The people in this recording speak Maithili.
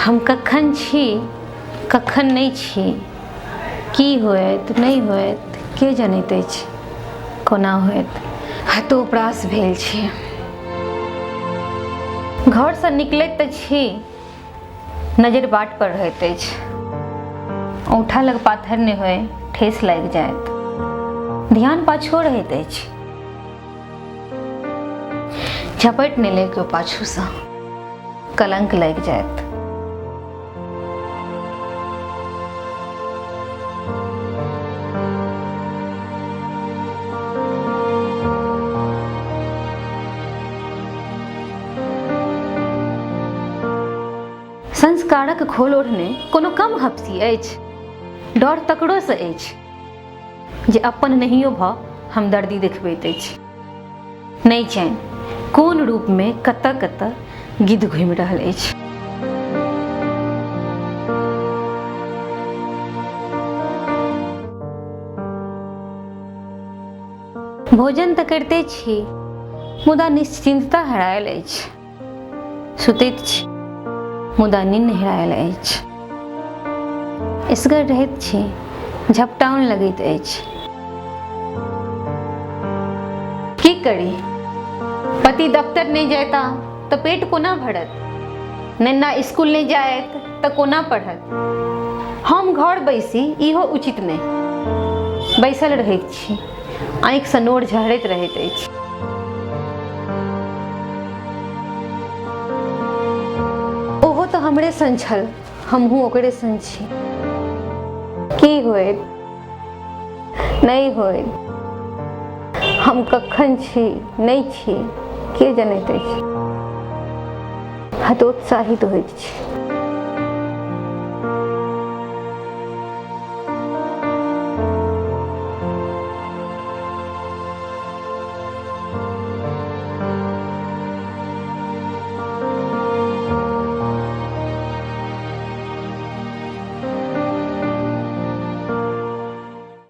हम कखन छी, कखन नहि छी, की होयत नहि होयत के जनैत अछि, कोना होयत। हतोपरास भेल छी। घरसँ निकलैत तऽ छी, नजरि बाट पर रहैत अछि। औंठा लग पाथर नहि होय, ठेस लागि जायत। ध्यान पाछुओ रहैत अछि, झपटि नहि लै केओ पाछूसँ, कलंक लागि जायत। संस्कारक खोल ओढ़ने कोनो कम हपसी अछि? डर तकरोसँ अछि जे अपन नहियो भऽ हमदर्दी देखबैत अछि। नहि जानि कोन रूपमे कतऽ कतऽ गिद्ध घुमि रहल अछि। भोजन तऽ करिते छी, मुदा निश्चिन्तता हरायल अछि। सुतैत छी, मुदा निन्न हेरायल अछि। एसगर रहैत छी, झपटाउन लगैत अछि। की करी? पति दफ्तर नहि जायता तऽ पेट कोना भरत? नेन्ना स्कूल नहि जायत तऽ कोना पढ़त? हम घर बैसी इहो उचित नहि। बैसल रहैत छी, आँखिसँ नोर झहरैत रहैत अछि। ओहो तऽ हमरे सन छल, हमहूँ ओकरे सन छी। की होयत नहि होयत, हम कखन छी नहि छी के जनैत अछि। हतोत्साहित होइत छी।